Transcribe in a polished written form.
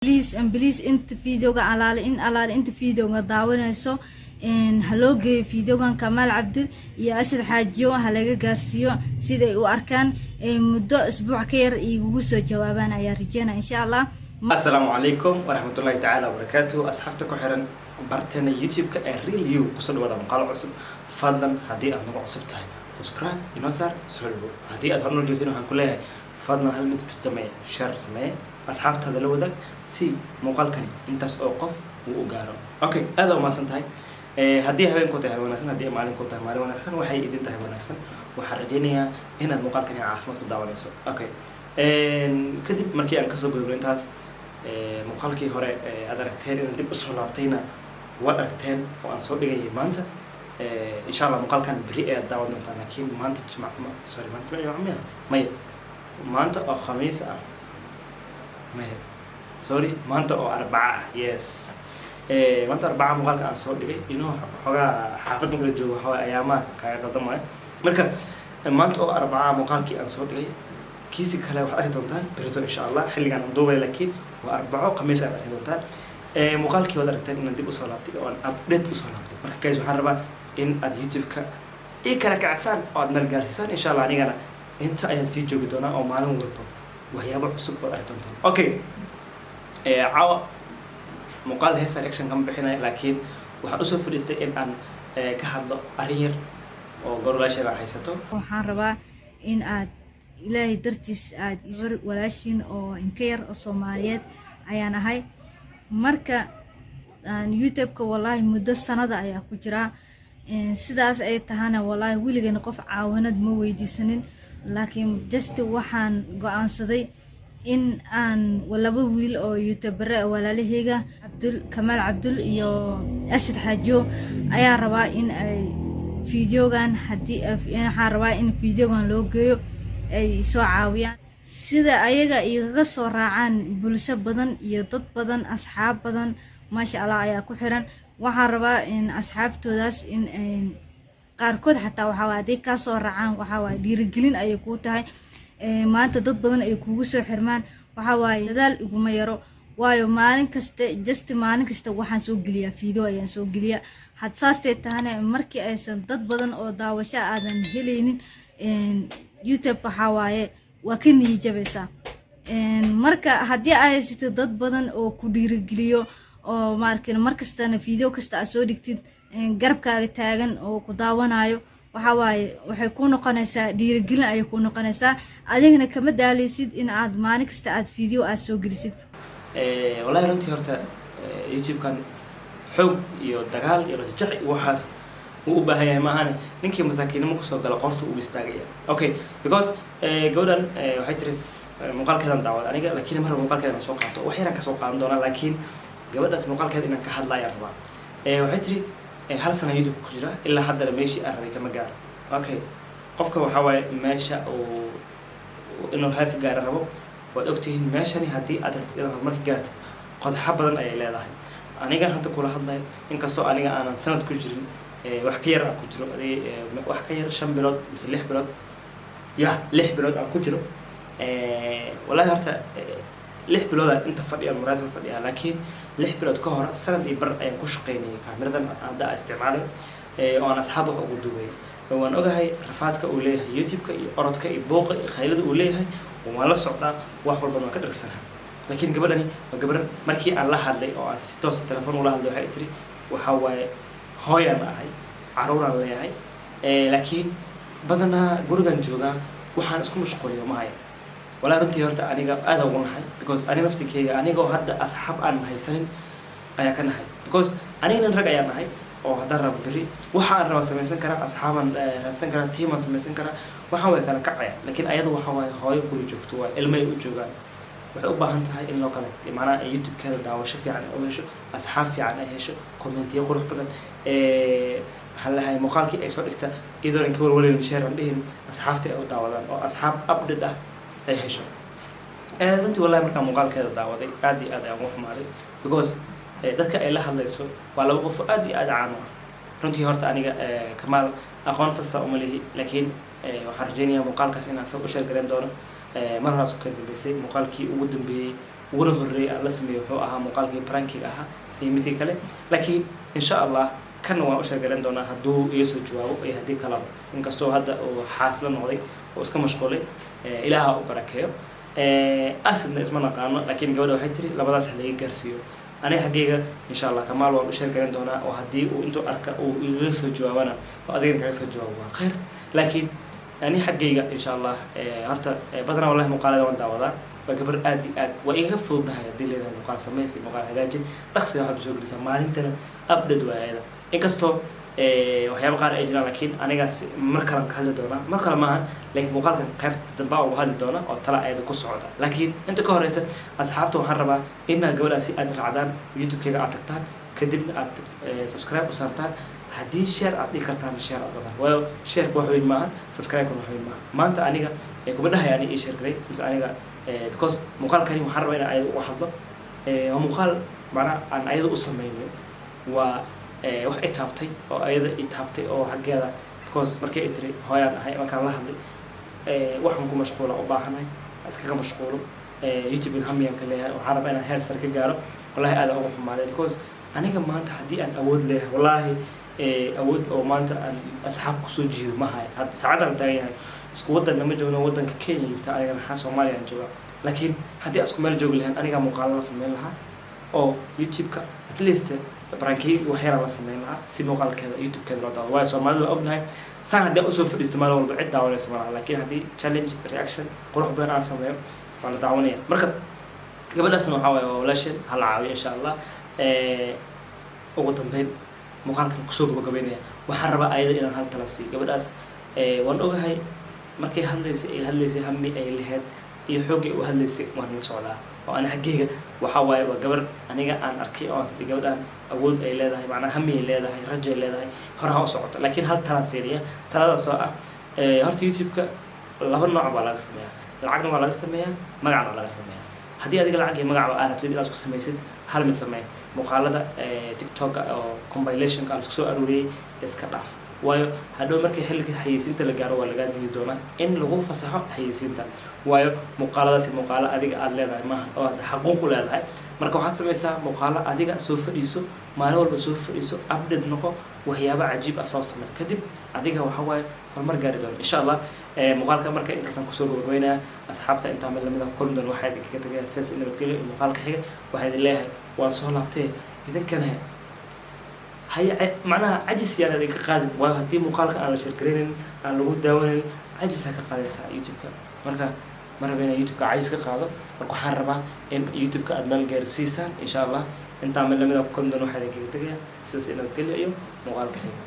Please and please, inta videoga alaale in alaale inta videoga daawanayso, ha loo geeyo videogan Kamaal Cabdul iyo Asad Xaajiyo, ha laga gaarsiiyo siday u arkaan. Muddo isbuuc ka yar igugu soo jawaabaan ayaa rajeynaya, insha Allah. Asalaamu calaykum waraxmatullahi tacaala wabarakaatuhu. Asxaabta ku xiran barteena YouTube-ka ee Real You, kusoo dhawaada muuqaalo cusub. Fadlan, haddii aad nagu cusub tahay, subscribe inoo saar, soo dhawo. Haddii aad hornoo joogteen, waxaan ku leeyahay fadlan hal mid sameeye, share sameeye, asxaabtaada la wadaag si muuqaalkani intaas oo qof uu u gaaro. Okay, aad u mahadsan tahay. Haddii habeenku tahay habeen wanaagsan, haddii maalinku tahay maalin wanaagsan, waxay idin tahay wanaagsan. Waxaan rajaynayaa inaad muuqaalkani caafimaad ku daawanayso. Okay, kadib markii aan kasoo gudubno intaas, muuqaalkii hore aad aragteen inaan dib usoo laabtayna waad aragteen oo aan soo dhigayay maanta. Insha Allah muuqaalkan berri ayaad daawan doontaan, laakiin maanta jimc, sorry, maanta ma jimc miya? Maya, maanta oo Khamiis ah, maya, sorry, maanta oo Arbaca ah. Yes, maanta Arbaca muuqaalka aan soo dhigay inuu xoogaa xaafad marka la joogo waxaa waye ayaamaha kaaga qaldamaayo. Marka maanta oo Arbaca muuqaalkii aan soo dhigay, kiisi kale waxaad arki doontaan berito, insha Allah. Xilligaan aan duubay laakiin waa Arbaco, Khamiis ayaad arki doontaan. Muuqaalkii waad aragteen inaan dib usoo laabtay oo aan update usoo laabtay. Marka guys, waxaan rabaa in aad YouTube-ka ii kala kacsaan oo aad meel gaarsiisaan, insha Allah. Anigana inta ayaan sii joogi doonaa oo maalin walba waxyaabo cusub waad arki doontaan. Okay, caawa muuqaal heesa reaction kama bixinayo, laakiin waxaan usoo fadhiistay in aan ka hadlo arrin yar oo gorolaasheeda haysato. Waxaan rabaa in aad Ilaahay dartiis aad walaashiin oo inka yar oo Soomaaliyeed ayaan ahay. Marka YouTube-ka wallaahi muddo sanada ayaa ku jiraa. Sidaas ay tahana, wallaahi weligeena qof caawinad ma weydiisanin, laakiin just waxaan go-aansaday in aan laba wiil oo youtubere, walaalaheyga Cabdul, Kamaal Cabdul iyo Asad Xaajiyo ayaa rabaa in ay videogan, haddii waxaan rabaa in videogan loo geeyo, ay soo caawiyaan sida ayaga igaga soo raacaan bulsho badan iyo dad badan, asxaab badan, maasha Allah, ayaa ku xiran. Waxaan rabaa in asxaabtoodaas in qaarkood xataa waxaa waay hadday kaa soo raacaan, waxaa waaye dhiirigelin ayay kuu tahay, maanta dad badan ay kugu soo xirmaan. Waxaa waaye dadaal iguma yaro, waayo maalin kasta, just maalin kasta waxaan soo geliyaa video ayaan soo geliyaa. Had saastay tahana, markii aysan dad badan oo daawasho aadan helaynin, YouTube waxaa waaye waa ka niyijabaysaa. Marka haddii ay haysatid dad badan oo ku dhiirigeliyo oo maarkin markastana video kasta aad soo dhigtid garabkaaga taagan oo ku daawanayo, waxaa waaye waxay ku noqonaysaa dhiirigelin ayay ku noqonaysaa, adigana kama daaleysid in aad maalin kasta aad video aad soo gelisid. Wallahi runtii horta YouTube-kan xoog iyo dagaal iyo rajajac iyo waxaas uu u baahan yahay maahane, ninkii masaakiinnimo kusoo gala qorta uu istaagaya. Okay, because gabadhan waxay tiri muuqaalkeedan daawad aniga, laakiin mar muuqaalkeeda inaan soo qaato wax yaraan kasoo qaadan doonaa, laakiin gabadhaas muuqaalkeeda inaan ka hadla ayaan rabaa. Waxay tiri hal sana YouTube ku jira, ilaa haddana meeshii aan rabay kama gaaro. Okay, qofka waxaa waaye meesha uu inuu heer ka gaara rabo, waad ogtihiin meeshani haddii aad rabtid inaad horumar ka gaartid, qodxo badan ayay leedahay. Anigan hadda kula hadlayo, inkastoo aniga aanan sanad ku jirin, wax ka yar aan ku jiro, wax ka yar 5 bilood mise 6 bilood, ya 6 bilood aan ku jiro. Wallahi horta 6 biloodaan inta fadhiya, muraadka fadhiya, laakiin 6 bilood ka hor sanad iyo bar ayaan ku shaqaynayay kaamiradan hadda aan isticmaalay oo aan asxaab wax ugu duubay. Waan ogahay rafaadka uu leeyahay YouTube-ka iyo orodka iyo buuqa iyo khaylada uu leeyahay, waan la socdaa, wax walbana waan ka dharsanaha. Laakiin gabadhani waa gabar markii aan la hadlay oo aan si toosa telefoon ula hadlay, waxay tiri waxaa waaye hooyaan ahay, caruuraan leeyahay, laakiin badanaa gurigan joogaa, waxaan isku mashquuliyo ma haya. Walaa runtii horta aniga aada ugu naxay, because aniga naftikeyga anigoo hadda asxaab aan haysanin ayaa ka naxay, because aniga nin rag ayaan nahay oo haddaan rabo berri waxa aan rabaa samaysan karaa, asxaabaan raadsan karaa, tiimaan samaysan karaa, waxaan way kala kacaya. Laakiin ayada waxa waaye hooyo guri joogto, waa ilmay u joogaan, waxay u baahan tahay in loo kala macnaha YouTube-keeda daawasho fiican ay u hesho, asxaab fiican ay hesho, commentiyo qurux badan, maxaan lahay, muuqaalkii ay soo dhigta iyadoon ka walwalayn share aan dhihin, asxaabta ay u daawadaan oo asxaab update ah ay hesho. Runtii wallahi markaan muuqaalkeeda daawaday, aad iyo aad ayaan ugu xumaaday, because dadka ay la hadlayso waa laba qof oo aad iyo aad caan u ah. Runtii horta aniga Kamaal aqoon sasa uma lihi, laakiin waxaan rajeynayaa muuqaalkaas inaan asaga u share garan doono. Mar horaas ka dambeysay muuqaalkii ugu dambeeyey. Uguna horreeyay aan la sameeyey wuxuu ahaa muuqaalkii prankiga ahaa iyo midkii kale. Laakiin insha Allah kanna waan u share garan doonaa hadduu iga soo jawaabo iyo haddii kalaba, inkastoo hadda uu xaasla noqday oo iska mashquulay. Ilaaha u barakeeyo. Asadna isma naqaano, laakiin gabadha waxay tiri labadaas ha laga gaarsiiyo. Aniga xaggeyga insha Allah Kamaal waan u share garan doonaa, oo haddii uu intuu arka uu igaga soo jawaabana oo adigana kaga soo jawaabo, waa khayr. Laakiin ani xaggeyga insha Allah horta badanaa wallahi muuqaalada waan daawadaa. Waa gabar aad iyo aad waa igaga fududahay haddii leedahay muuqaal samays iyo muuqaal hagaajin, dhaqsiga waxaad soo gelisaa, maalintana update waa ayada, inkastoo waxyaaba qaar ay jiraan. Laakiin anigaas mar kalan ka hadli doonaa, mar kale maahan, laakiin muuqaalkan qaybta dambe uga hadli doona oo tala ayada ku socda. Laakiin inta ka horeysa, asxaabta, waxaan rabaa inaad gabadhaasi aad raacdaan, YouTube-keyga aad tagtaan, kadibna aad subscribe u saartaan. Haddii share aad dhigi kartaan, share aad dadaan, waayo shareka wax weyn maahan, subscribe-ka wax weyn maahan. Maanta aniga kuma dhahay ani ii share garay mise aniga, because muuqaalkani waxaan rabaa inaan ayada uga hadlo. Waa muuqaal macnaha aan ayada u sameynayo, waa wax i taabtay oo ayada i taabtay oo xaggeeda, because markii ay tiri hooyaan ahay, markaan la hadlay, waxaan ku mashquula u baahanahay iskaga mashquulo YouTube hamiyaan ka leeyahay, waxaan rabaa inaan heer sare ka gaaro. Wallahi aad uga xumaaday, because aniga maanta haddii aan awood leeyahay, wallahi awood oo maanta aan asxaab kusoo jiido ma hayo. Hadda saacadaan taagan yahay isku waddan nama joogno, waddanka Kenya joogta, anigana maxaa Soomaaliya aan joogaa. Laakiin haddii aan isku meel joogi lahayn, anigaa muuqaalo la sameyn lahaa oo YouTube-ka at least pranki waxyaala la sameyn lahaa si muuqaalkeeda YouTube-keeda loo daawado, waayo Soomaalida waa ognahay saan haddii aan usoo fadhiista maalin walba cid daawanaysa malaha. Laakiin haddii challenge reaction qurux badan aan sameeyo, waa la daawanaya. Marka gabadhaasna waxaa waaye waa walaasheen, ha la caawiyo insha Allah. Ugu dambeyn muuqaalkan kusoo gabagabeynaya, waxaan rabaa ayada inaan hal tala siiyo gabadhaas. Waan ogahay markay hadlaysay ay hadlaysay hami ay lahayd iyo xooggay u hadlaysay, waan la socdaa. Oo ani xaggeyga waxaa waaye waa gabar aniga aan arkay oo aan gabadhaan awood ay leedahay, macnaa hami ay leedahay, rajo ay leedahay, horaha u socoto. Laakiin hal talaan siinaya, taladaas oo ah horta YouTube-ka laba nooc baa laga sameeyaa: lacagna waa laga sameeyaa, magacna waa laga sameeyaa. Haddii adiga lacag iyo magacba aad rabtid inaad isku samaysid, hal mid samee: muuqaalada TikToka oo compilationka aan isku soo aruuriyey iska dhaaf, waayo hadhow markii xilliga xayeysiinta la gaaro waa lagaa diidi doonaa in lagu fasaxo xayeysiinta, waayo muuqaaladaasi muuqaalo adiga aada leedahay maaha oo aad xaquuq u leedahay. Marka waxaad samaysaa muuqaalo adiga soo fadhiiso, maalin walba soo fadhiiso, update noqo, waxyaabo cajiib ah soo samey, kadib adiga waxa waaye horumar gaari doona insha Allah. Muuqaalka marka intaasaan kusoo gabagabeynaya. Asxaabta, intaa mid lamid ah kulmi doon, waxaa idinkaga tagaya sidaas nabadgelyo iyo muuqaalka xiga. Waxaa idin leeyahay waan soo laabtee, idinkana hay macnaha cajis yaan idinka qaadin, waayo haddii muuqaalka aan la share garaynin, aan lagu daawanayn, cajis ha ka qaadaysaa YouTube-ka. Marka ma raba inaan YouTube-ka cajis ka qaado. Marka waxaan rabaa in YouTube-ka aad meel gaarsiisaan insha Allah. Intaa mid lamid ah ku kulmi doon, waxaa idinkaga tegaya sidaas nabadgelyo iyo muuqaalka xiga.